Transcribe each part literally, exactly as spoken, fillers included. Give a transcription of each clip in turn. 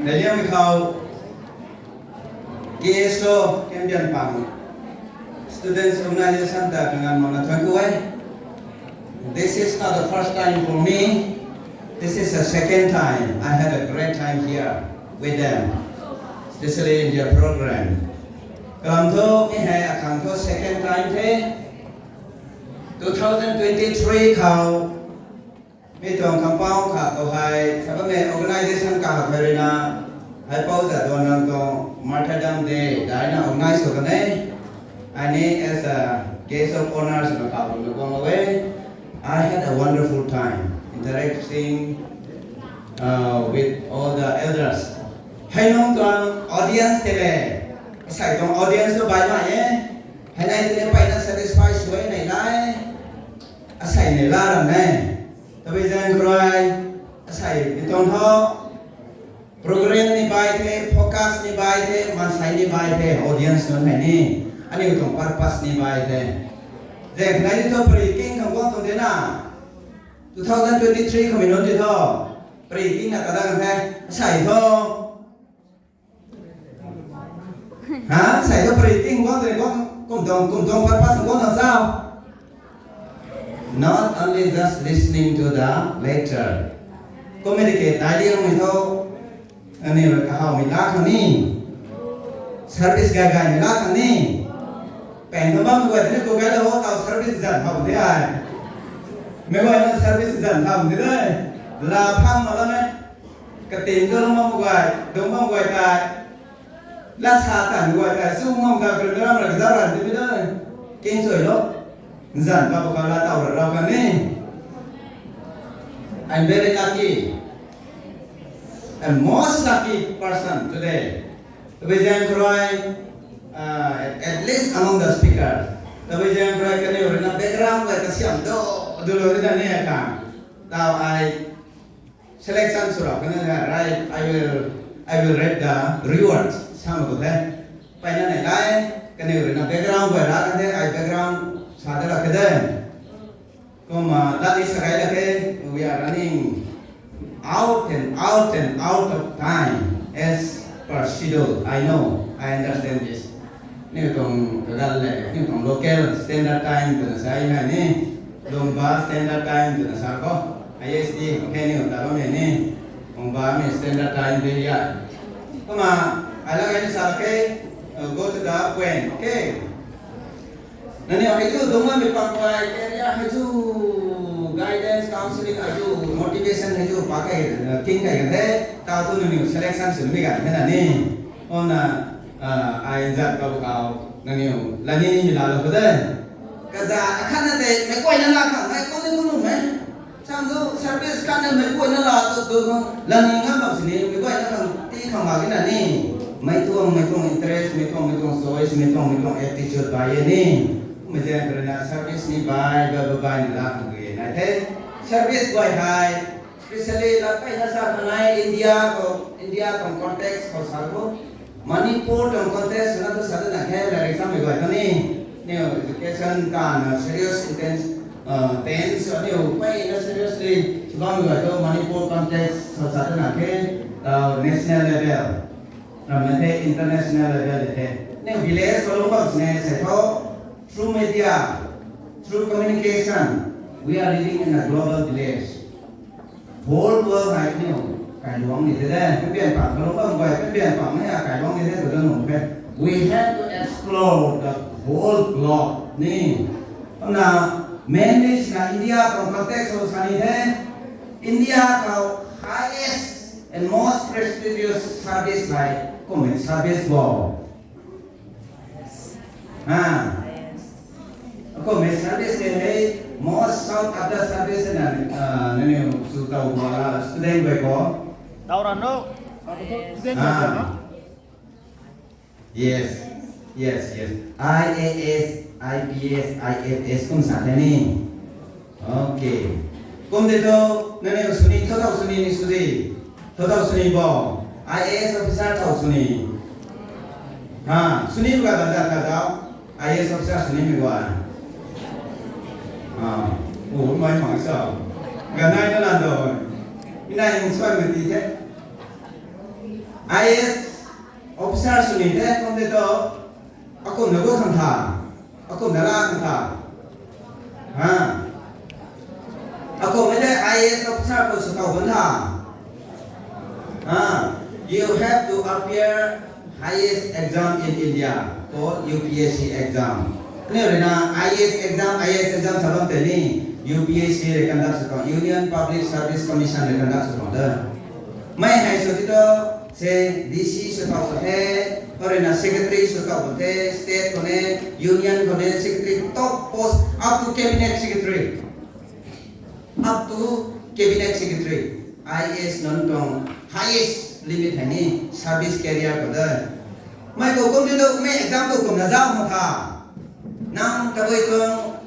Daic Liangmei khou K S O Kembian Pang Students Organization ta kanganv makna thuanc ku e. This is not the first time for me. This is the second time. I had a great time here with them, especially in their program. Kalam thu mi hei akhang thu second time the. Two thousand twenty-three khou mi tuang compound kha khou hei, sa bammei organization kha khou ruina, hei pou za duan nang tuang Martyrdom Day daina organize sw kan e. Ani as a guest of honor swna kha khou na guang e. I had a wonderful time interacting uh, with all the elders. Hei nung tuang audience tei le, asei tuang audience tu bai mai e. Hei nai tei le pai na satisfy sw e nei lai. Asei nei la ram nei. Tabui zaeng khou rui, asei ni tuang tho. Program ni bai the, focus ni bai the, maansei ni bai the, audience nunc hei ni. Aniu tuang purpose ni bai the. Zaeng khanei ni thu pre-king khang guang tuang de na. Two thousand twenty-three khou mi nunc ti tho. Pre-king na kadang the. Asei tho. Ha? Asei tho pre-king guang tuang, guang, kum tuang, kum tuang purpose guang tuang sao? Not only just listening to the lecture. Kum e di ke Daic Liangmei tho, aniu rui kahawmei la khang ni. Service gay gaymei la khang ni. Pang tu bammei guay tini ku gay la ho tau service zan how de ai. Meic guay na service zan how de dai. La phang ma la me. Katim tu lung bam guay, dung bam guay tei. La sa tan guay tei, su ngam ta kru ram ra kaza ran timi dai. King sui lo. Zan pa bu ka la tau ra rau kan ni. I'm very lucky. I'm most lucky person today. Tabui zaeng khou rui, uh, at least among the speakers. Tabui zaeng khou rui kaniw ruina background guay kasiam do, du lo di na ni a kang. Tau ai selection sw rau kan e, right? I will, I will read the rewards. Sa ma tu the. Pai na nei lai, kaniw ruina background guay ra kan the, ai background sa da ra kan the. Kumna, that is right, okay? We are running out and out and out of time as per schedule. I know, I understand this. Niw tuang kagal le, niw tuang local standard time twna sa e na ni, Lungba standard time twna sa ko, I S T, okay, niw ta bammei ni, Lungba mei standard time de ya. Kumna, ai la kai ni sa, okay, uh, go to the point, okay? Nangniw hei chu dungc bammei pang guay, area hei chu guidance, counselling hei chu, motivation hei chu pa kai, uh, king kai kan the, tau thu nangniw selection swmei kan the na ni. Kumna, uh, ai nzat kau kau, nangniw la ni ni mi la lo ko de. Kaza akhat na tei, meic guayna la khang, mei kou ni kou nu mei. Sam tu service khat na meic guayna la tu tu tu, la ni ngam bam sini, meic guayna khang ti khang mak e na ni. Mei tuang, mei tuang interest, mei tuang, mei tuang choice, mei tuang, mei tuang attitude bai e ni. Mei zaeng khou ruina service ni bai, bai, bai, bai ni la khang e nai the. Service guay hei, especially la kai na sa khang nai India khou, India tuang context khou sa khou. Manipur tuang context na tu sa na khe, like example guay ta ni. Niw education ta na serious intense, uh, tense, niw pai na seriously, chubam guay tu Manipur context sa sa na khe, uh, national level, ram na the international level de the. Niw village khou lung bam sini sa tho, through media, through communication, we are living in a global village. Whole world hei niw kailuangc ni the de, Kembian Pang kalung bam guay, Kembian Pang ni a kailuangc ni the tu da nuh the. We have to explore the whole globe ni. Kumna, mainly sina India tuang context khou sa ni the. India khou highest and most prestigious service hei kummei service bo. Ha. Kummei service tei hei most sought after service na, uh, nangniw sw tau ba la student guay khou. Tau ran no. Student guay khou no. Yes. Yes, yes. I A S, I P S, I F S kum sa the ni. Okay. Kum de tu, nangniw sw ni, tho tho sw ni ni sw di. Tho tho sw ni bo. I A S officer tho sw ni. Ha, sw ni bu ka dan za ka zau. I A S officer sw ni mi wa. Ha, u mai mai sa. Ganai na lan do. Inai hing suan ma ti the. I A S officer sw ni the kum de tu, akumna gu khang tha, akumna la khang tha. Ha. Akumna de I A S officer khou sw tau bam tha. Ha. You have to appear highest exam in India called U P S C exam. Aniu rui na I A S exam, I A S exam sa bam tei ni U P S C rui conduct sw tuang, Union Public Service Commission rui conduct sw tuang de. Mei hei sw ti tu se D C sw tau the, khou rui na secretary sw tau the, state khou ne, union khou ne, secretary, top post, up to cabinet secretary. Up to cabinet secretary, I A S nunc tuang highest limit hei ni service career khou de. Mei khou kum di tu, mei exam khou kumna zauc khang tha. Nang tabui tuang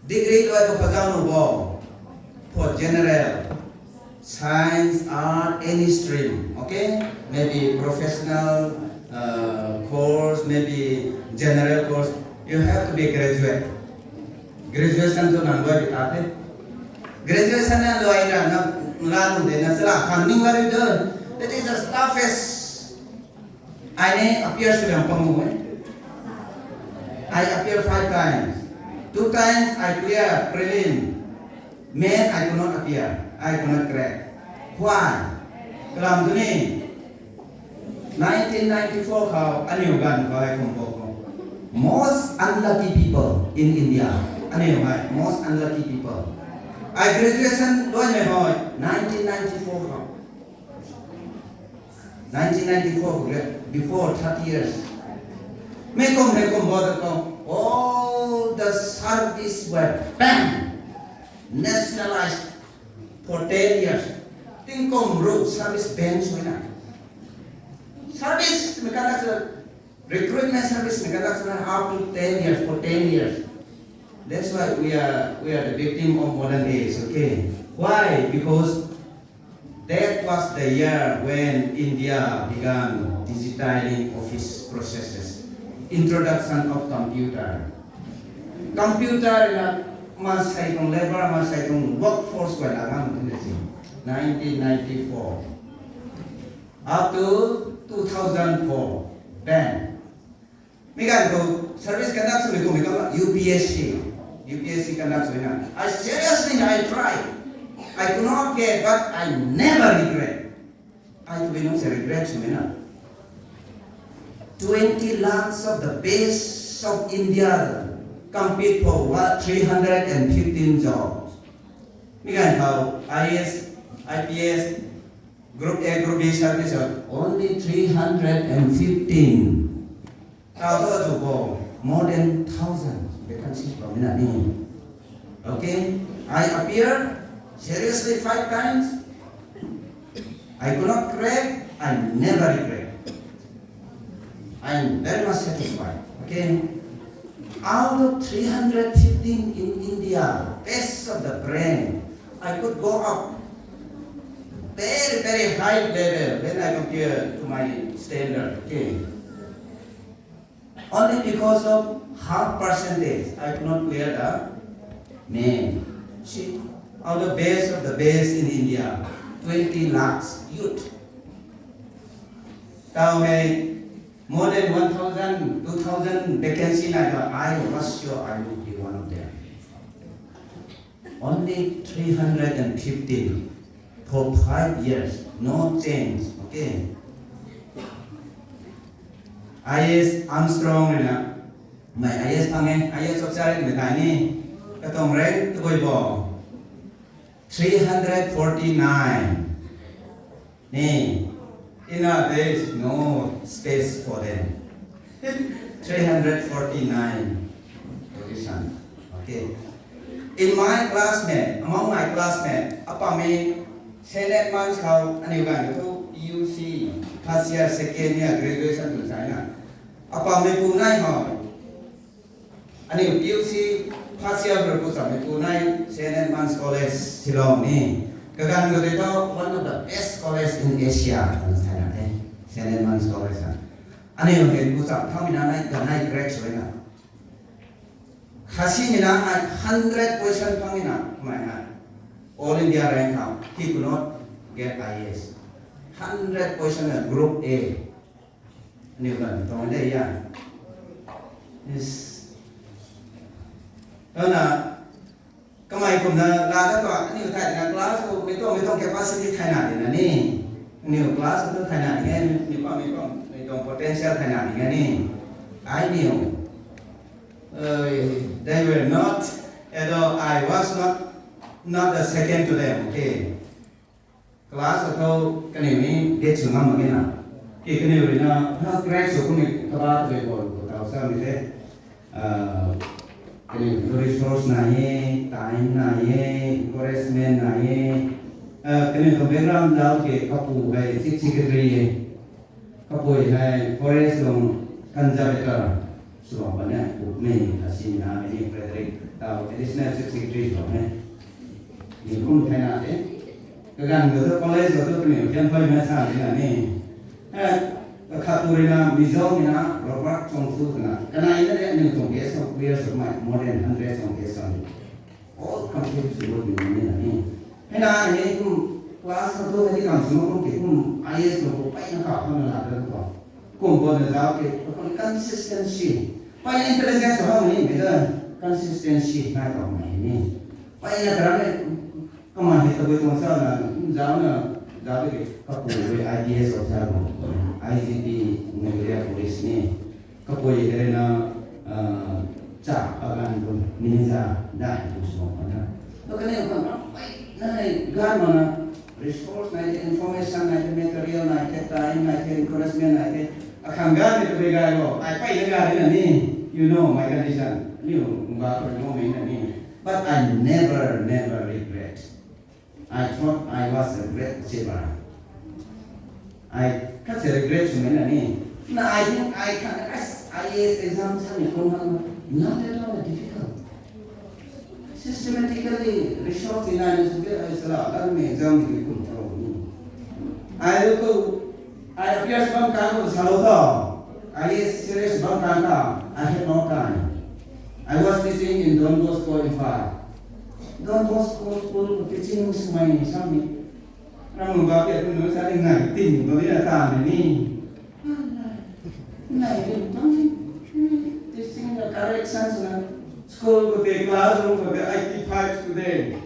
degree luai khou zauc nuh bo. For general, science, art, any stream, okay? Maybe professional uh, course, maybe general course, you have to be graduate. Graduation tu nang luai di ta the. Graduation na luai na, na, na nu de na chala khang ning luai de. That is the toughest. I ne appear sw liang pang mu e. I appear five times. Two times I clear prelim. Main I could not appear. I could not crack. Why? Kalam tu ni, nineteen ninety-four khou aniu ganv khou hei kum bo khou, most unlucky people in India. Aniu hei most unlucky people. I graduation luaimei hei nineteen ninety-four khou. Nineteen ninety-four khou, before thirty years. Mei kum, mei kum bo ta kum, all the service were banned, nationalized for ten years. Tingkum ruh service ban sw na. Service mei conduct sw, recruitment service mei conduct sw na up to ten years, for ten years. That's why we are, we are the victim of modern age, okay? Why? Because that was the year when India began digitizing office processes, introduction of computer. Computer na maansei tuang labour, maansei tuang workforce guay la ngam tu ni si. Nineteen ninety-four. Up to two thousand four, ban. Mi ganv khou service conduct swmei khou mi kama U P S C, U P S C conduct swna. I seriously, I tried. I could not get, but I never regret. I could not say regret swmei na. Twenty lakhs of the best of India compete for what, three hundred and fifteen jobs. Mi ganv khou I A S, I P S, Group A, Group B service are only three hundred and fifteen. Tau tu azu bo, more than thousand vacancies bam na ni. Okay, I appeared seriously five times. I could not crack, I never regret. I am very much satisfied. Okay. Out of three hundred fifteen in India, best of the brand, I could go up very, very high level when I compare to my standard. Okay. Only because of half percentage, I could not clear the main. See, out of best of the best in India, twenty lakhs youth. Tau hei, more than one thousand, two thousand vacancy nai ba, I was sure I would be one of them. Only three hundred and fifteen for five years, no change, okay? I A S Armstrong rui na, mei I A S phang e, I A S officer mei kai ni, katuang rank tabui bo, three hundred forty-nine. Ni, in our days, no space for them. Three hundred forty-nine position. Okay. In my classmate, among my classmate, apamei Saint Edmund's khou aniu ganv thu P U C first year, second year graduation tu chai na. Apameipu nai hou. Aniu P U C first year khou pu chammeipu nai Saint Edmund's College Shillong ni. Kaganv khou tei thu one of the best college in Asia twna thayna the. Saint Edmund's College na. Aniu hei pu cham thaumei na nai, ganv nai crack sw na. Khasimei na hei hundred position phangmei na, mei hei. All India rank khou, he could not get I A S. Hundred question na group A. Aniu kan tuang de ya. Yes. Tana kamei kumna la da tu aniu thai na class khou mei tuang mei tuang capacity thai na di na ni. Aniu class tu thai na di nge, mei pam mei pam mei tuang potential thai na di nge ni. I knew. Uh, they were not, although I was not, not the second to them, okay. Class khou kaniw ni get sw ngam mak ge na. Ki kaniw rui na, ha, crack sw kum ni kaba tei bol khou tau sa mi the. Ah, kaniw resource nai e, time nai e, encouragement nai e. Ah, kaniw tuang background dau ke kapu hei chief secretary e. Kapui hei forest tuang conservator sw bam bam e, pukmei asina kaniw Frederick tau additional chief secretary sw bam e. Ni kum thai na the. Kaganv khou tu college khou tu kaniw thian phay na sa di na ni. Eh, kakhat tu rui na Mizo ni na Robert Chongfu twna. Kanei na de aniu tuang guest of, we are so much, more than hundred tuang guest of. All countries work in India ni. Hei na ni kum class khou tu hei di kam sw mak kum ki kum I A S tuang khou peyna kau khang na la da tu. Kum bo na zau ke, kum consistency. Peyna intelligence khou ni, mei ta consistency nai tau mei ni. Peyna tara ni, kamei hei tabui tuang sa na, zau na, zau de ke, kapu rui I P S officer bo, I G P, Meghalaya Police ni. Kapui hei na, ah, cha aganv tu manager dai tu sw mak na. Tu kaniw khang ram peyna hei gan mak na, resource nai the, information nai the, material nai the, time nai the, encouragement nai the. Akhang gan ni tabui gay lo, ai peyna gay na ni, you know my condition. Aniu ba ko mo mei na ni. But I never, never regret. I thought I was a great achiever. I can't say regret sw mei na ni. Na, I think I can, I A S exam sa ni kum na, not at all difficult. Systematically, research in I A S ke, I sala, kan mei exam ni kum tho ni. I look to, I appear bam kan ko salo tho. I A S serious bam kan ka, I had no time. I was teaching in Don Bosco Imphal. Don Bosco school khou teaching swmei ni sam ni. Ram ba ke tu nu sa ni ngai tin ko ni na ta ni. Nai ni tang teaching the corrections na. School khou te classroom khou te eighty five student.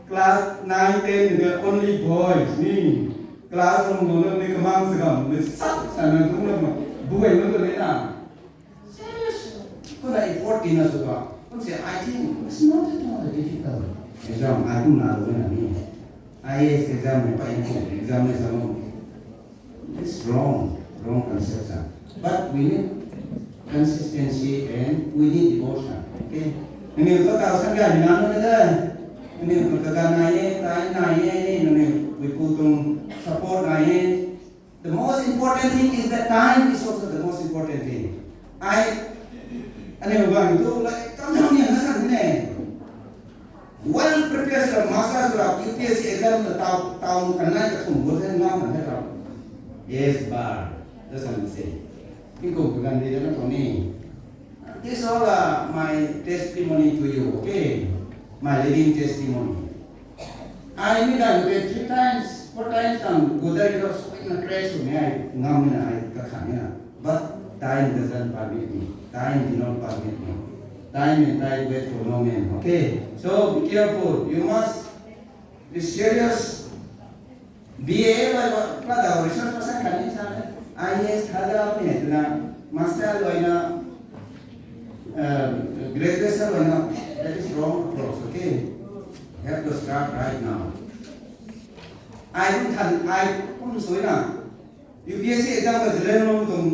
Class nine, ten ni only boys ni. Classroom khou na ni kamang sa gam ni sat sa na tu na boy na tu ni na. Serious. Kuna effort tina sw ka. Kum se, I think it's not at all difficult. Exam, I kum na lo na ni. I A S exam ni pa exam ni sa mo. It's wrong, wrong conception. But we need consistency and we need devotion. Okay? Nangniw ta tau san gay ni na na da. Nangniw ta kaganv nai e, time nai e, nangniw puipu tuang support nai e. The most important thing is that time is also the most important thing. I, aniu gang tu, like, tam tam ni na san ni. Well prepared sw ra, master sw ra, U P S C exam na tau, tau kan nai ka thum bo the ngam kan the ra. Yes, bar. That's what I'm saying. Tingkum kaganv di da na tuang ni. This all are my testimony to you, okay? My living testimony. I mean, I went three times, four times, and go there, you know, so in a crash, me, I, ngam na, I, kakhan na. But time doesn't permit me. Time did not permit me. Time and tide wait for no man, okay? So be careful. You must be serious. B A la, la da research person kan ni sa, I A S tha da ni na, master lo na, um, graduation lo na, that is wrong approach, okay? You have to start right now. I don't than, I kum sui na, U P S C exam ka Zeliangrong tuang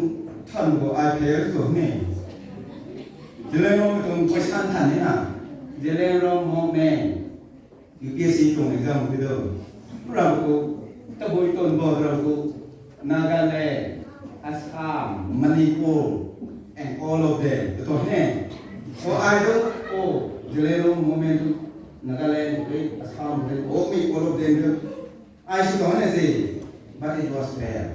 than ko I fail tu ni. Zeliangrong tuang question than ni na, Zeliangrong movement. U P S C tuang exam khou tu, rau khou, tabui tuang bo rau khou, Nagaland, Assam, Manipur, and all of them. Tu tuang ne. So I don't, oh, Zeliangrong movement tu, Nagaland, okay, Assam, okay, oh, me, all of them tu. I should honestly, but it was fair.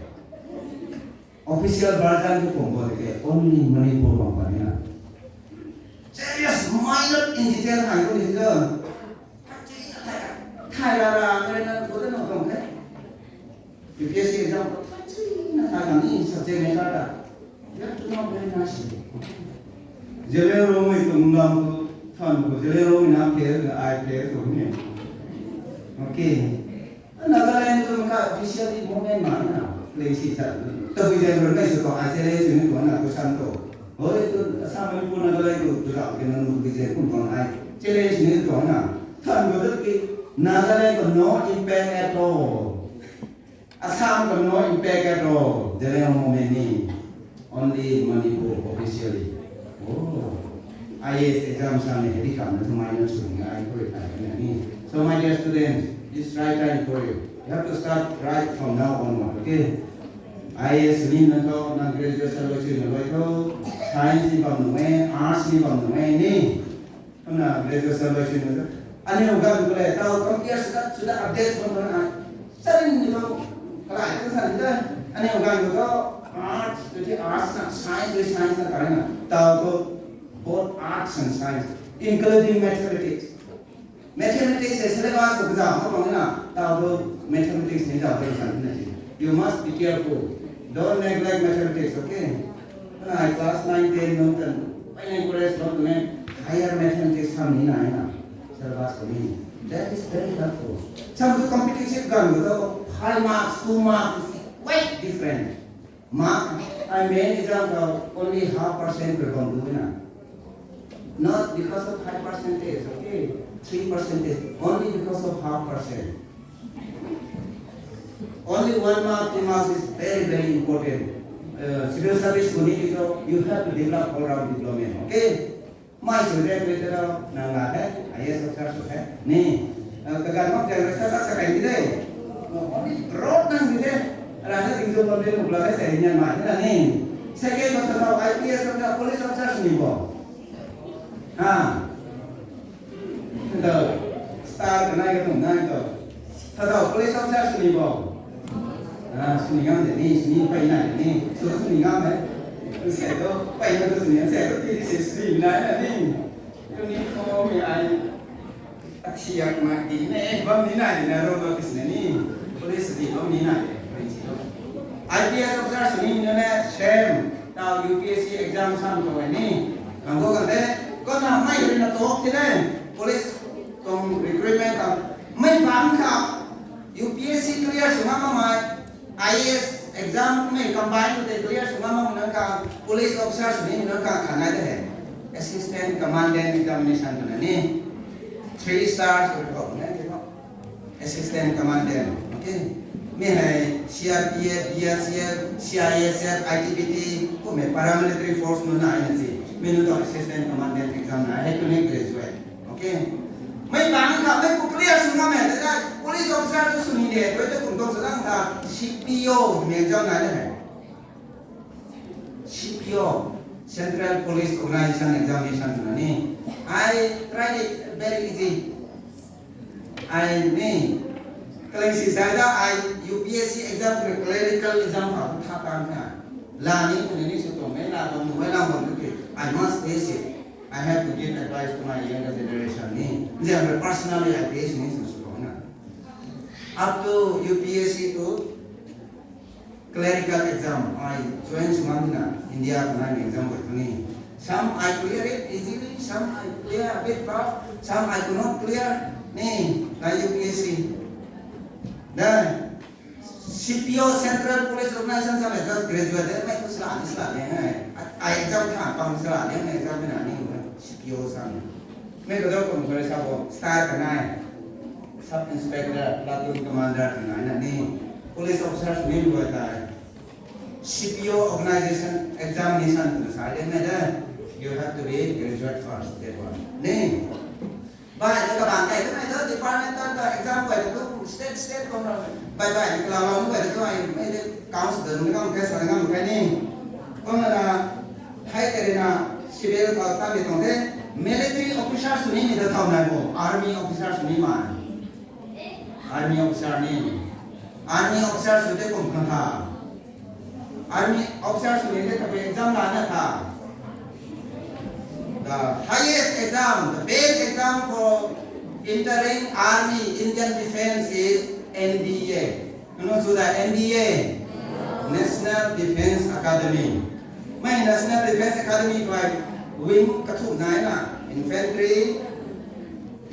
Official version tu kum bo de ke, only Manipur bam pa ni na. Serious, minor in detail hai ko ni tu. Thai ra ra, ngai na ko de no tong ke. U P S C exam ko thai china thai kan ni subject matter ta. You have to know very nicely. Zeliangrongmei tuang lam khou than khou Zeliangrongmei na fail, ai fail tu ni. Okay. Nagaland tu ka officially movement ma na play si chat. Tabui zan run nai sw tuang ai challenge ni tuang na ko san to. Hoi tu Assam, Manipur, Nagaland tu tu zau ke na nu bi zan kum tuang ai challenge ni tuang na. Than khou tu ki Nagaland ko no impact at all. Assam ko no impact at all. Zeliangrongmei ni. Only Manipur officially. Oh. I A S exam sa ni heavy kam na thumai na sw ni ai ko thai na ni. So my dear students, it's right time for you. You have to start right from now onward, okay? I A S ni na tho, na graduation lo chui na lo tho, science ni bam nu e, arts ni bam nu e ni. Hamna graduation lo chui na tho. Aniu ganv khou le, tau compare sida, sida update bam na. Sarin ni bam, kalai kan san da. Aniu ganv khou tho, arts, tu ti arts na, science, tu science na, kalai na. Tau tho, both arts and science, including mathematics. Mathematics e syllabus khou kazauh khou bang na, tau tho mathematics ni zauh tho san na ji. You must be careful. Don't neglect mathematics, okay? Ai class nine, ten nunc kan, pai encourage bam tu ne, higher mathematics tham ni nai na, syllabus khou ni. That is very helpful. Sam tu competitive ganv khou tho, five marks, two marks is quite different. Mark, I main exam khou only half percent pui bam tu na. Not because of high percentage, okay? Three percentage, only because of half percent. Only one mark, two marks is very, very important. Uh, civil service khou ni tho, you have to develop all round development, okay? Mai sw de, kwe tho, nang la the, I A S officer sw the, ni. Uh, kaganv mak jang rui sa sa sa kai ni de. Only road nang ni de. Ra na ting zo bam de, nukla the, sa ni nyan mai the na ni. Second, tho tho, I P S officer, police officer sw ni bo. Ha. Tho, star kanai ka tuang nai tho. Tho tho, police officer sw ni bo. Ah, sw ni ngam de ni, sw ni pai nai de ni. Sw, sw ni ngam de. Sw ni to, pai na to sw ni, sw ni to ti si sw ni nai na ni. Uniform mi ai. Athiak ma di ne, bam ni nai de na, road notice na ni. Police di bam ni nai de, principal. I P S officer sw ni na ne, same. Tau U P S C exam sam to ni. Kang go kan de, ko na mai ri na to ti de. Police tuang recruitment khou mei bang kha U P S C clear sw ngam mak mei, I A S exam mei combine khou tei clear sw ngam mak nang kha police officer sw ni nang kha kha nai de he. Assistant Commandant examination twna ni. Three stars khou ni de ko. Assistant Commandant, okay? Mi hei C R P F, B R C F, C I S F, I T B P, kummei paramilitary force nunc nai na si. Mi nunc tuang Assistant Commandant exam nai hei tu ni graduate. Okay? Mei bang kha, mei pu clear sw ngam e, ta police officer tu sw ni de, tu tu kum tuang sa lang tha, C P O mei exam nai de he. C P O, Central Police Organization Examination twna ni. I tried it, very easy. Ai ni, kaling si sai da, ai U P S C exam, clerical exam khou tha tan na. La ni, kuni ni sw tuang mei, la tuang nu mei, la tuang tu, I must face it. I have to give advice to my younger generation ni. Nzian rui personally I face ni sw sw tuang na. Up to U P S C tu clerical exam, ai join sw ngam na, India khou nai exam khou ni. Some I clear it easily, some I clear a bit tough, some I could not clear ni, na U P S C. Then, C P O, Central Police Organization, some I just graduate, then mei tu sla ni sla ni hai. Ai exam tha pang sla ni, exam na ni, C P O sam. Mei ko do kum kare sa bo, star kanai, Sub Inspector, Platoon Commander kanai na ni, police officers ni luai tai. C P O organization examination tu sa de mei de, you have to be graduate first, that one. Ni, bai ni kabang kai tu mei de, departmental ta exam kai tu, state, state ko na, bai bai ni kala long kai tu ai, mei de council de ngam kai sa ngam kai ni. Ko na na, hai kare na, civil ka ta ni tuang the, military officer sw ni ni da thau nai bo, army officer sw ni ma. Army officer ni. Army officer sw te kum khan tha. Army officer sw ni te tabui exam la na tha. The highest exam, the best exam for entering army, Indian Defence is N D A. Nunu chu da N D A, National Defence Academy. Mei National Defence Academy khou wing kathumh nai na, infantry,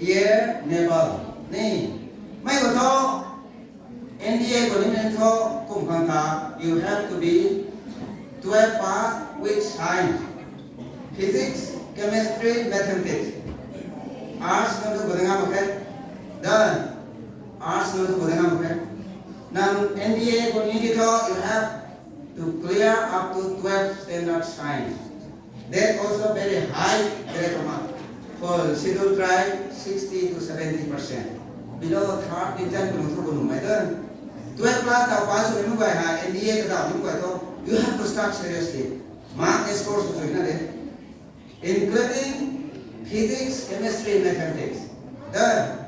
air, naval. Ni, mei khou thu N D A khou ni mei thu kum khang kha, you have to be twelve pass with science, physics, chemistry, mathematics. Arts nunc thu khou de ngam mak khe. Then, arts nunc thu khou de ngam mak khe. Nang N D A khou ni di thu, you have to clear up to twelve standard science. That also very high grade amount. For scheduled tribe, sixty to seventy percent. Below third division khou nunc thu khou nuh mei de. Twelve class tau pass sw nimei guay ha, N D A kazauh nimei guay thu, you have to start seriously. Mark score sw sw na de. Including physics, chemistry, mathematics. Then,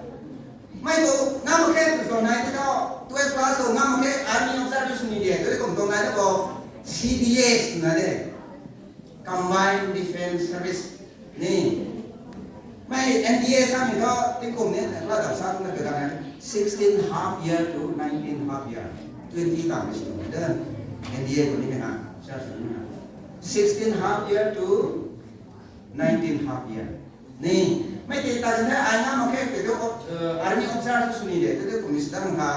mei khou ngam mak khe tw sa nai di thu, twelve class khou ngam mak khe, army officer tu sw ni de, tu kum tuang nai di khou, C D S tw nai de. Combined Defence Service. Ni, mei N D A samei thu, tingkum ni, la dau sa kumna tu da nai, sixteen half year to nineteen half year. Twenty tam ni sw nai de. N D A khou ni mei ha, sa sw ni ha. Sixteen half year to nineteen half year. Ni, mei tei ta kan the, ai ngam mak khe tei thu, army officer tu sw ni de, tu tu kum ni sw da mak kha,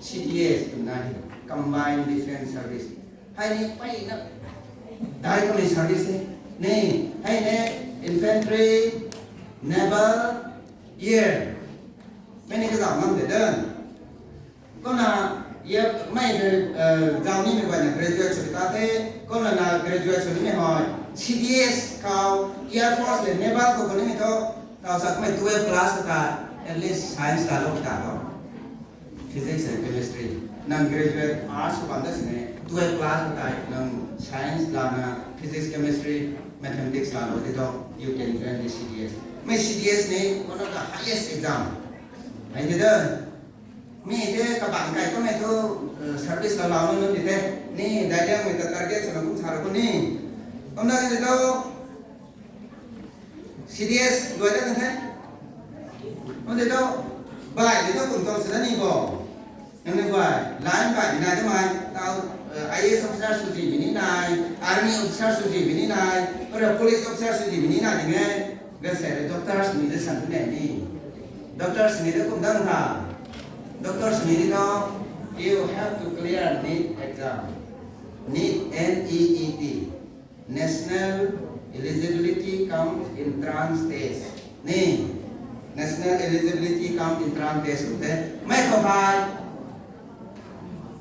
C D S tw nai, Combined Defence Service. Hei ni peyna dai kamei service e. Ni, hei ni infantry, naval, air. Mei ni kazauh ngam de de. Kumna, mei, zau nimei guayna graduate sw ta the, kumna na graduate sw nimei hei, C D S khou, Air Force le naval khou khou nimei thu, tau sa kamei twelve class khou ta, at least science laalou ta tho. Physics and chemistry. Nang graduate arts sw bam da sini, twelve class khou tei nang science lana, physics, chemistry, mathematics laalou di tho, you can join the C D S. Mei C D S ni one of the highest exam. Hei ni de, mi the kabang kai kamei thu, service laalou nunc di the. Ni, dailiangmei ta target swna kum sa ra khou ni. Kumna di tho, C D S luai dat kan the. Kum di tho, bai di tho kum tuang sw da ni bo. Nang ni guay, line bai ni nai de mei, tau, I A S officer sw zimei ni nai, army officer sw zimei ni nai, ora police officer sw zimei ni nai ding e. Gaanvsaekc rui doctors ni de san tu ne ni. Doctors ni de kum dang tha. Doctors ni di tho, you have to clear NEET exam. NEET, N E E T. National Eligibility cum Entrance Test. Ni, National Eligibility cum Entrance Test tu the. Mei khou hei,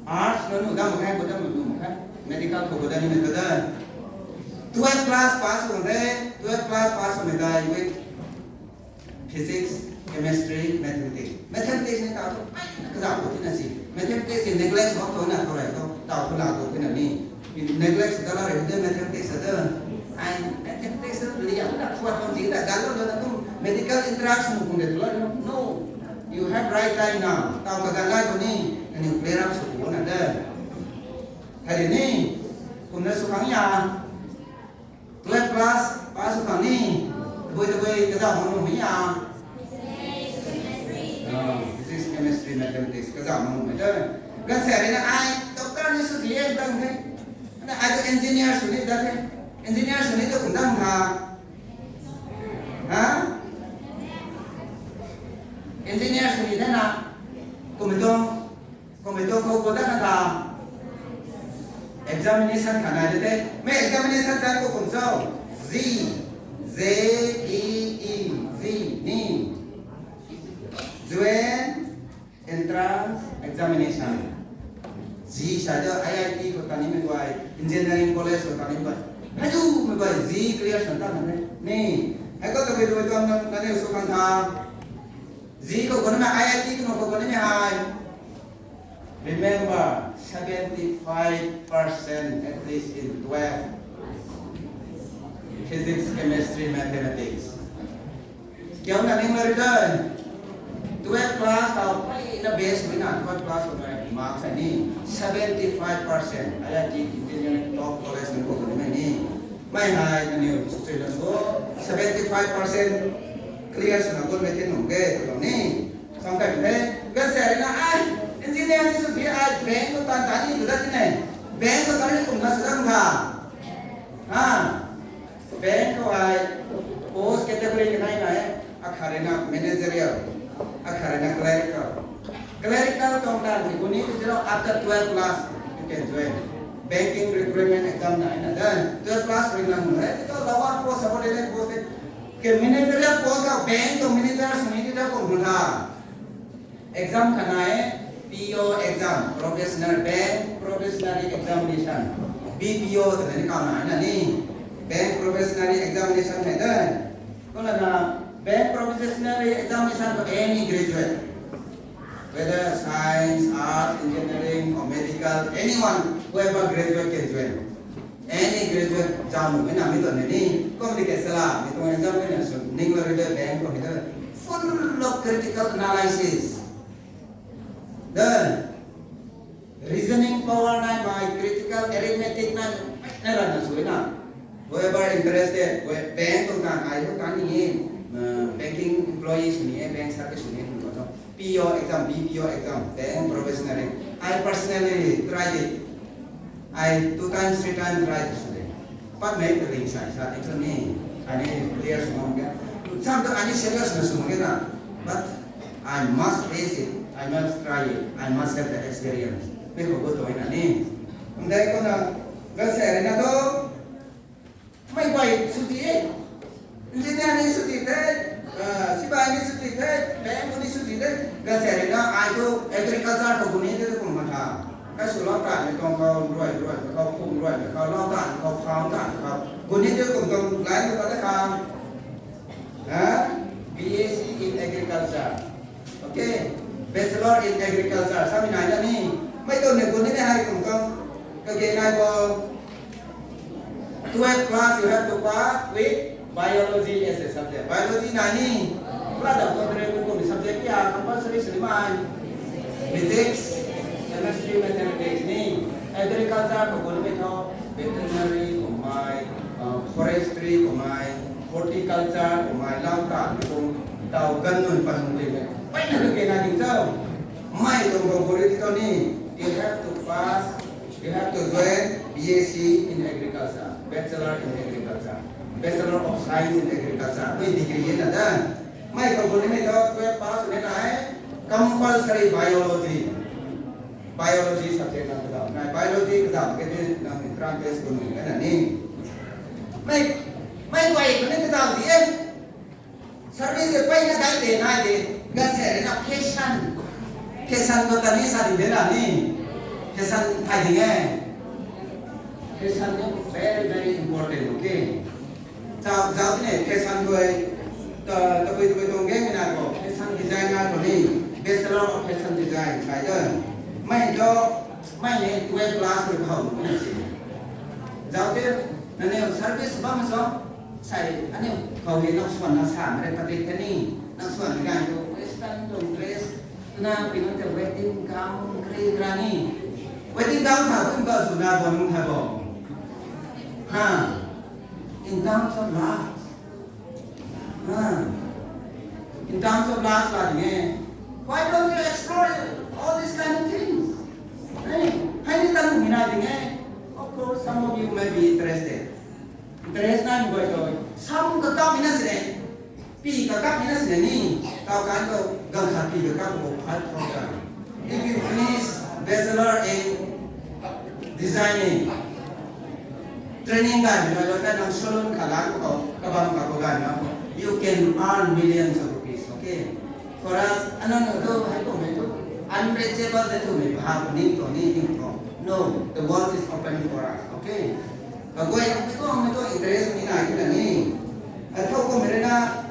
arts nunc nu dam mak khe, khou dam mak khe, medical khou khou dam ni mei ta de. Twelve class pass sw the, twelve class pass swmei tei with physics, chemistry, mathematics. Mathematics ni tau thu, ai, kazauh khou tina si. Mathematics ni neglect sw khou na khou rei tho, tau thu la khou tina ni. Neglect sw ta la rei de mathematics de. Ai, mathematics liang na thuat kum zing ta gan lou na kum medical entrance mu kum de tu la no. You have right time now. Tau kaganv lai khou ni, kaniw clear up sw khou na de. Hei ni, kumna sw khang ya. Twelve class pass sw khang ni, tabui tabui kazauh mak nuhmei a. Physics, chemistry, mathematics kazauh mak nuhmei de. Gaanvsaekc rui na ai doctor ni sw ti e dang the. Na ai tu engineer sw ni dat the. Engineer sw ni tu kum dang tha. Ha? Engineer sw ni de na. Kummei tuang, kummei tuang khou khou dat kan tha. Examination khat nai de the. Mei examination chan khou kum cho. J, J E E, J, ni. Joint Entrance Examination. J sa de I I T khou ta nimei guay, engineering college khou ta nimei guay. Hei zumei guay J clear sw ta kan the. Ni, hei khou tabui tabui tuang nang, nangniw sw khang tha. J khou khou nimei, I I T khou khou nimei hei. Remember, seventy-five percent at least in twelve. Physics, chemistry, mathematics. Kiu na ning lari de. Twelve class tau peyna base swna twelve class khou na marks hei ni seventy-five percent. I I T engineering top college nunc khou ni mei ni. Mei hei nangniw sw na sw seventy-five percent clear swna gun mei the nung ke tw tuang ni. Samkai the, gaanvsaekc rui na ai engineer ni sw ti ai Ha, bank khou ai post category kanei nai e. Akhat rui na managerial, akhat rui na clerical. Clerical tuang dan si kuni tu zero after twelve class you can join. Banking recruitment exam nai na dan twelve class rui na nai tu lower post, subordinate post ke managerial post ka bank tuang manager sini tu ta kum tha. Exam khat nai e, P O exam, Professional Bank Probationary Examination, B P O twna ni kaw nai na ni. Bank Probationary Examination hei de. Kumna na Bank Probationary Examination khou any graduate, whether science, arts, engineering or medical, anyone, whoever graduate can join. Any graduate zauc nuh mei na mi tuang ni, kum di ke sala mi tuang exam mei na sw ning la rui de bank khou hei de full of critical analysis. Then reasoning power nai mei, critical arithmetic nai, na rana sw na. Whoever interested, whoe-, bank tuang tan, ai tuang tan ni e, uh, banking employees ni e, bank service ni e, kum tuang P O exam, B P O exam, bank professional. I personally tried it. I two times, three times tried it. Pat mei ka ring sai sa, actually, I need clear sw ngam kha. Sam tu I need serious na sw ngam kha na. But I must face it. I must try it. I must have the experience. Mei khou gu tuang na ni. Kum dei khou na, ga se rui na tu. Mei guay sw ti e. Engineer ni sw ti the, ah, sipai ni sw ti the, bank ni sw ti the. Ga se rui na, ai tu agriculture khou gu ni te tu kum ma tha. Kai sw lau tan ni tuang khou, ruai, ruai, khou, kum, ruai, khou, lau tan, khou, farm tan, khou. Gu ni te kum tuang line tu ta de kha. Ha? B S c in agriculture. Okay. Bachelor in agriculture. Sa mi nai na ni. Mei tu ni gu ni ni hai kum tuang. Kage nai bo. Twelve class you have to pass with biology as a subject. Biology nai ni. Pla da ko dre ko ko subject ya compulsory sw ni mei. Physics, chemistry, mathematics ni. Agriculture khou gu ni mei tho. Veterinary khou mei, uh, forestry khou mei, horticulture khou mei, lau tan khou, tau gan nunc pan nunc ti mei. Peyna kage nai ding cho. Mei tuang khou gu ni ti tu ni. You have to pass You have to join B S c in agriculture, Bachelor in Agriculture, Bachelor of Science in Agriculture. Mei degree na dan. Mei khou gu ni mei tho twelve pass ni na hai. Compulsory biology. Biology subject na kazauh. Na biology kazauh ke ni na entrance test gu ni na ni. Mei, mei guay gu ni kazauh di e. Service de peyna dai de nai de, ga se rui na fashion. Fashion khou ta ni sa ding de na ni. Fashion thay ding e. Fashion ni very, very important, okay? Zauc, zauc ni fashion khou, ta, tabui, tabui tuang gang na khou, fashion designer khou ni, Bachelor of Fashion Design, sai de. Mei tu, mei ni twelve class khou how ni si. Zauc te, na ni service bam so, Sai, aniu khou hei nang swan na sa mare padik kani, nang swan na gan tu western tuang dress, tuna pui nunc tei wedding gown kari kara ni. Wedding gown tha tu ba zuna bam nunc tha bo. Ha. In terms of love. Ha. In terms of love la ding e. Why don't you explore all these kind of things? Hey, hai ni tan mi na ding e. Of course, some of you may be interested. Dress nai mei guay tu, sam kakap mi na sini, pi kakap mi na sini ni, tau kan tu, ganv khat pi kakap bo five thousand. If you finish bachelor in designing, training ganv mi na lo ta nang salon khat lang khou, kabam khat khou ganv na, you can earn millions of rupees, okay? For us, anang tu, hai kum hei tu, unreachable de tu mei bha pu ning tu ni ning tu. No, the world is open for us, okay? Kaguay ang tu, ang tu interest ni nai tu na ni. Atho kum hei na,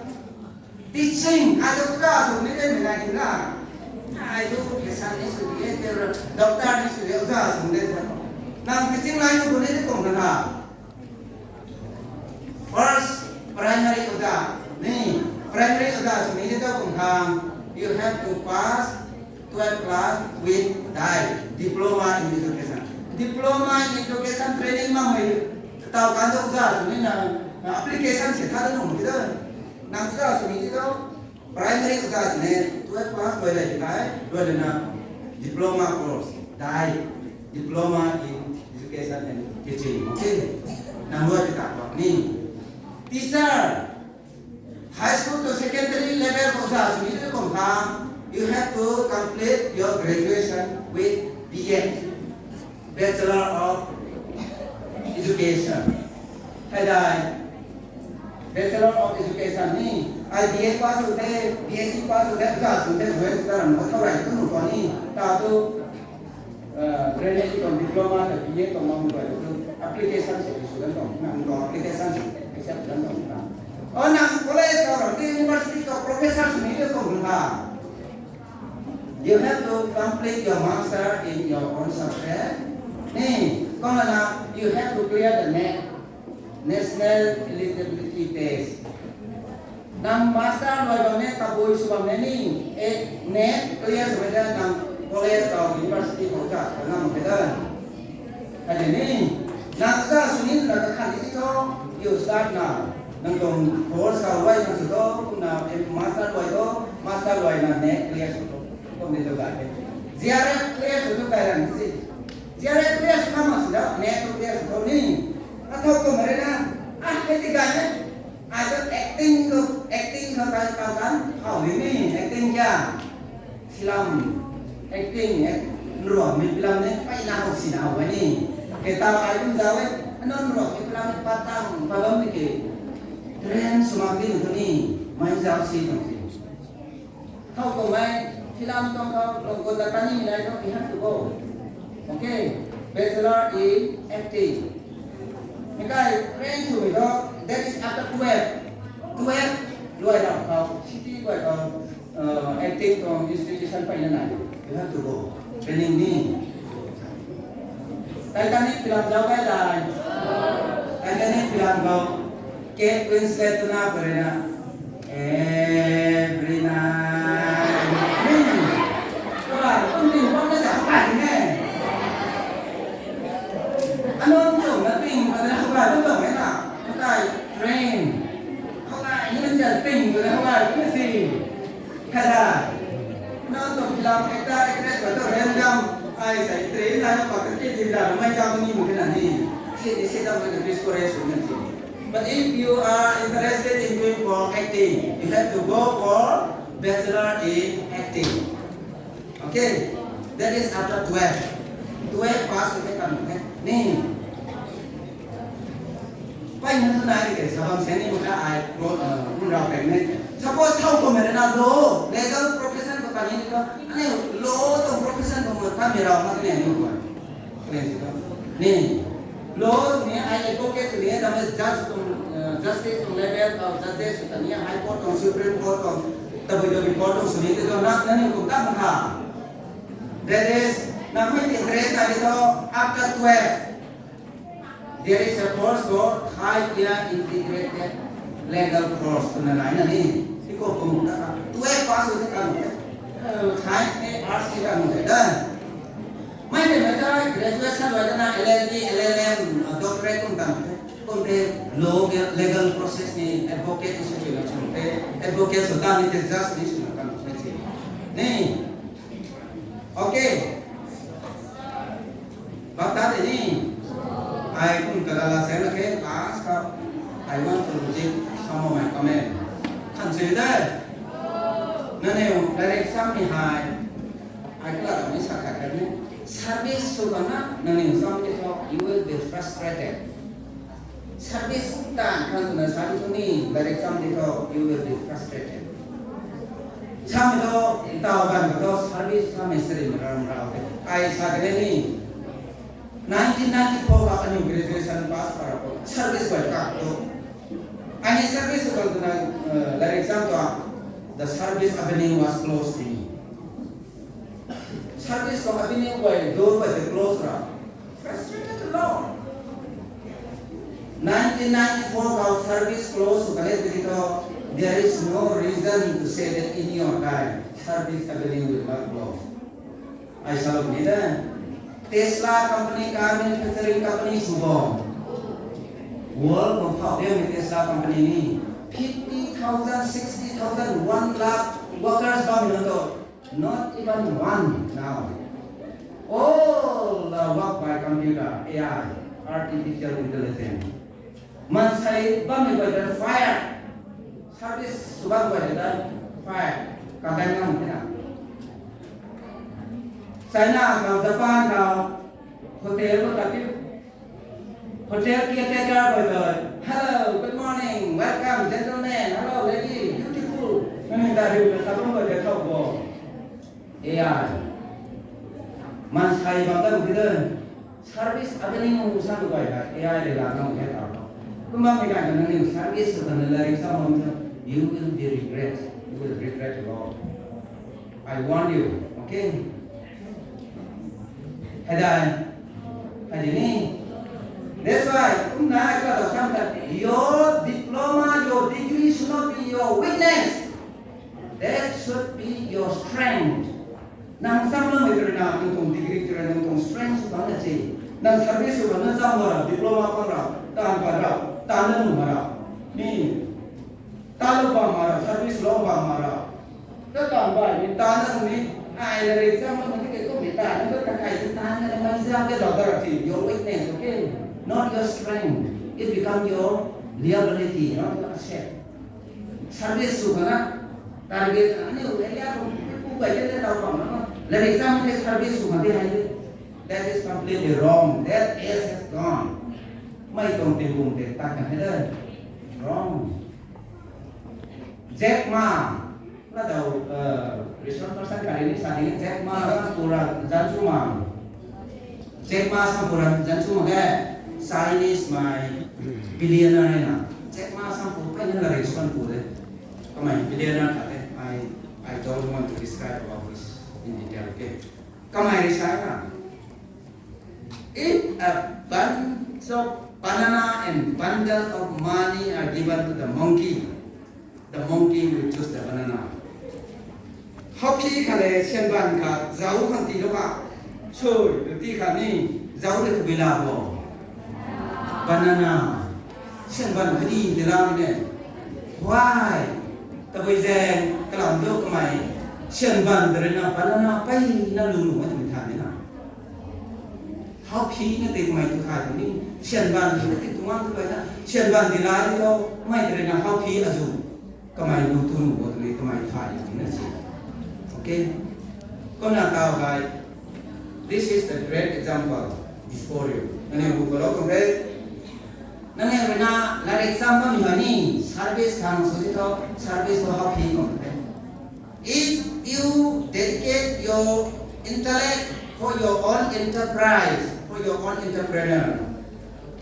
teaching, ai tu ka sw ni de mei nai tu na. Ai tu fashion ni sw de, doctor ni sw de, uza sw de. Nang teaching line tu ni de kum na. First, primary oja ni, primary oja sw ni tu kum khang, you have to pass twelve class with D I E, Diploma in Education. Diploma in Education training makmei tau kan tu oja sw ni na, na application se tha tu nung ki tu. Nang oja sw ni tu, primary oja sw ni, twelve class koi lai ki tai, dua le na diploma course, D I E, Diploma in Education and Teaching, okay? Nang luai ti ta ni. Teacher, high school to secondary level khou za sw ni te kum kha, you have to complete your graduation with B Ed, Bachelor of Education. Hei dai, Bachelor of Education ni, ai B A pass sw the, B S C pass sw the, za sw the, join sw the, ram khou thau rai tu nu khou ni, ta tu, uh, drainage tuang diploma ta B A tuang mang bai tu, application sw sw dan tuang, nang tuang application sw accept dan tuang na. O nang college khou ram ti university khou professor sw ni te kum kha. You have to complete your master in your own subject. Ni, kumna na, you have to clear the NET, National Eligibility Test. Nang master luai bam ne, tabui sw bam ne ni, eh, NET clear sw bam ne, nang college khou, university khou za sw ngam the da. Hei ni, nang za sw ni, nang kakhan ni tho, you start now. Nang tuang course khou luai nang sw tho, kumna, eh, master luai tho, master luai na NET clear sw tho. Kum ni tu gay the. G R F clear sw tu kai ran si. G R F clear sw na mak si da, NET tu clear sw tho ni. Athau kum re na, ah, hei ti gay ne. Ai tu acting tu, acting tu kai tau kan, hau ni ni, acting kya? Film, acting, eh, nruak mi film ni, pai na hau si na hau ni. Kei tau ai kum zau e, anon nruak mi film ni patang, pabam ni ke. Train sw mak ti tu ni, mai zau si tu si. Khou kum mei, film tuang khou, lung kum ta tani mi lai tu, we have to go. Okay, Bachelor in Acting. Mei kai train sw mi tu, that is after twelve. Twelve, luai ram khou, city luai khou, uh, acting tuang institution pai na nai. You have to go. Training ni. Titanic film zau kai dai. Titanic film khou, Kate Winslet tu na pare na. Every night. Hmm. Kala, kum ting bam na sa kai ne. Anon chum na ting, pada hou kai bam bam na. Makai train. Hou kai ni na ting, pada hou kai bam na si. Kada. Anon chum film actor, actress, pada random. Ai sai train na pa ka ke din da, mai jam ni mu na ni. Si ni si da mai na discourage na si. But if you are interested in doing for acting, you have to go for Bachelor in Acting. Okay, that is after twelve. Twelve pass sw the kan the. Ni. Pai na tu nai ke, sabam se ni maka ai, uh, mun rau kai ne. Suppose how ko mere na law, legal profession ko kani ko, ane law to profession ko mo ta mere rau ma ne ni ko. Ni, law ni ai advocate ni, tame judge tuang, uh, justice tuang level khou judges tani High Court tuang, Supreme Court tuang, tabui tabui court tuang sw ni te tuang na, nangniw kum ta khang ha. That is, nang mei interest na di to, after twelve, there is a course called five year integrated legal course, tu na nai na ni. Ti ko kum ta ka, twelve pass sw ta ka, uh, science ni, arts ni ka mo da. Mei tei mei ta graduation luai ta na L L B, L L M, doctorate kum ta the. Kum the law ke legal process ni advocate ni sw na chum the. Advocate sw ta ni the judge ni sw na kan the. Ni. Okay. Bata de ni. Ai kum ka la la sen na ke last ka. I want to read some of my comment. Kan sw de. Nangniw direct sam ni hai. Ai kala ni sa khat khat ni. Service sw bam na, nangniw sam ni tho, you will be frustrated. Service tan khang twna sa di tu ni, direct sam ni tho, you will be frustrated. Sam ni tho, tau gan tho, service sam ni sari maram rau te. Ai sa de ni. Nineteen ninety-four ka aniu graduation pass para ko, service ko ka to. Ani service ko twna, uh, direct sam to, the service avenue was closed to me. Service tuang avenue guay, door guay tei close ra. Frustrated a lot. Nineteen ninety-four khou service close sw kale tiki tho, there is no reason to say that in your time, service avenue will not close. Ai salou ni da. Tesla company, car manufacturing company sw bam. World khou phau de ni Tesla company ni. Fifty thousand, sixty thousand, one lakh workers bam na to. Not even one now. All the work by computer, A I. Artificial intelligence. Maansei bammei guay ta fire. Service sw bam guay ta fire. Kagan ngam the na. China khou, Japan khou, hotel khou ta tiu. Hotel caretaker guay ta, "Hello, good morning, welcome, gentlemen. Hello, lady, beautiful." Nang ta riu ta sabam guay ta thau bo. A I. Maansei bam ta mak khe de. Service avenue sang guay ta A I rui la nang khe ta. Kumna mi kai nang niw service sw kan la ring sa bam ta, you will be regret. You will regret a lot. I warn you, okay? Hei dai. Hei di ni. That's why, kumna ai ka ta sam ta, your diploma, your degree should not be your weakness. That should be your strength. Nang sam lamei tw rui na, nang tuang degree tw rui na, nang tuang strength sw bam na si. Nang service sw bam na cham ra, diploma pang ra, taanv pan ra, taanv na nuh ra. Mi, taanv lou bam ra, service lou bam ra. Ta taanv bai ni, taanv na nuh ni, ai la rui cham lamei ni ke kum ni taanv, nang ta kai ni taanv na ni mai zam ke lou ta ra si. Your weakness, okay? Not your strength. It become your liability, not your asset. Service sw khana, target aniu area khou pu pu bai te tau bam na, lairik cham te service sw khang di hei de. That is completely wrong. That age has gone. Mei tuang tingkum te tat kan hei de. Wrong. Jack Ma, na tau, uh, resource person kari ni sa di, Jack Ma na pura zan chu ma. Jack Ma sam pura zan chu ma ke, Chinese mei billionaire na. Jack Ma sam pu pai na la resource pu de. Kamei billionaire ta de. I, I don't want to describe about this in detail, okay? Kamei rui sa na, if a bunch of banana and bundle of money are given to the monkey, the monkey will choose the banana. Haupi khat le sianban khat zauc khang tiilou kha, sui tu ti khat ni, zauc le tabui la bo? Banana. Sianban khat di ti la ne. Why? Tabui zaeng kalam dou kamei, sianban ta rui na banana pey na lu lu e twmei than ni na. Haupi na tei kamei tu thay tu ni, sianban tu na tei tuang tu bai na, sianban di la di tho, mei ta rui na haupi azu. Kamei lu tu nu bo twmei kamei thay ni na si. Okay? Kumna tau gai, this is the great example before you. Nangniw bu kalou tuang the. Nangniw rui na lairik cham bammei hei ni, service khang sw di tho, service tho haupi tuang the. If you dedicate your intellect for your own enterprise, for your own entrepreneur,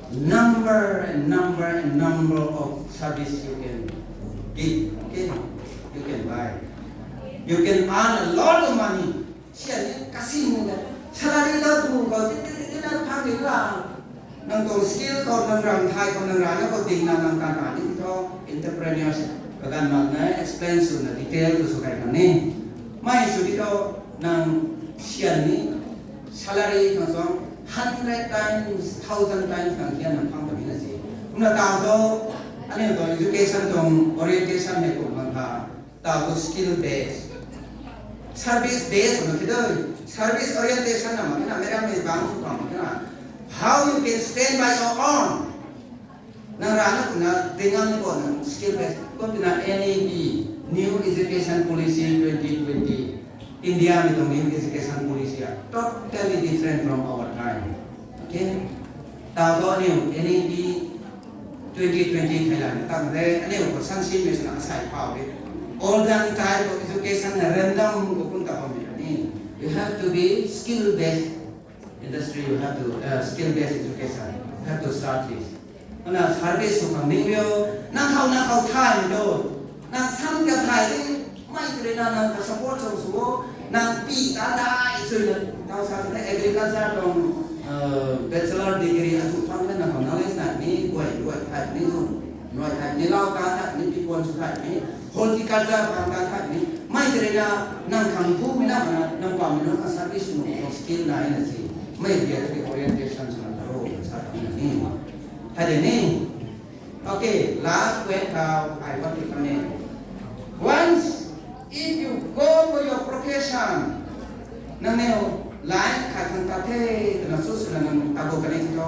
number and number and number of service you can give, okay? You can buy. You can earn a lot of money. Sian ni kasing ni salary ta tu ko ti ti ti na phang ni la. Nang tuang skill khou, nang ram thay khou, nang rana khou ding na nang kan kan ni tho, entrepreneurs. Kaganv mak na explain sw na detail tu sw kai kan ni. Mei sw di tho, nang sian ni salary khang suang hundred times, thousand times nang kian nang phang ta ni na si. Kumna tau tho, aniu tuang education tuang orientation hei kum bang tha. Tau tu skill base. Service base mak khe de. Service orientation na mak khe na, mei ram mei bang tu mak khe na. How you can stand by your own. Nang rana kuna dinga ni ko nang skill base. Kum tina N E P, New Education Policy twenty twenty. India mei tuang New Education Policy a totally different from our time. Okay? Tau tu aniu N E P twenty twenty khei la ni tang de, aniu khou sansimei swna asai phau de. Olden type of education na random khou kum ta bam ni. You have to be skill based industry, you have to, uh, skill based education. You have to start this. Ana service sw khang ning rio, nang khou, nang khou thay ni do. Nang sam kya thay de, mei tei rui na nang ka support sw sw o, nang pi ta dai sw na, tau sa ta agriculture tuang, uh, bachelor degree azu phang na nang khou knowledge na ni, guay, guay thay ni zu, nuai thay ni, lau ta thay ni, pi kuan sw thay ni, horticulture phang ta thay ni, mei tei rui na nang khang bu mi na, nang pa mi na service nu, skill na na si, mei dia ta orientation sw na ro sa ni. Hei de ni. Okay, last point how I want to comment. Once, if you go for your profession, nang neo line khat khang ta the, twna su swna nang ta go kani tho.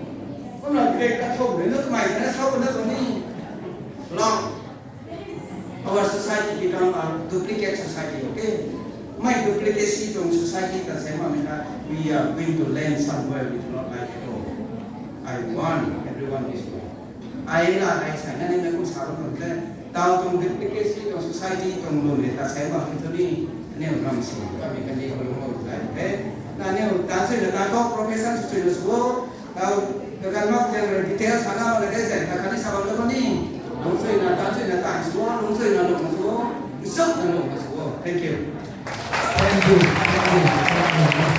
Kumna grade kathumh rui na kamei na sa na tuang ni. Long. Our society become a duplicate society, okay? Mei duplicacy tuang society ta sei mak na, we are going to land somewhere we do not like at all. I warn everyone this way. Ai la ai sa na ni na kum sa lo tuang te. Tau tuang duplicacy tuang society tuang lun le ta sei mak tu ni, aniu ram si, kami kani ko lo mo lai te. Na aniu tan sui na tan ko profession sui na suo. Tau, kakan mak tei details hana na de zai, kakan ni sa bam lo ni. Lungcsuina, tancsuina, tancsuo, lungcsuina, lungcsuo, nsukna, lungcsuo. Thank you. Thank you. Thank you.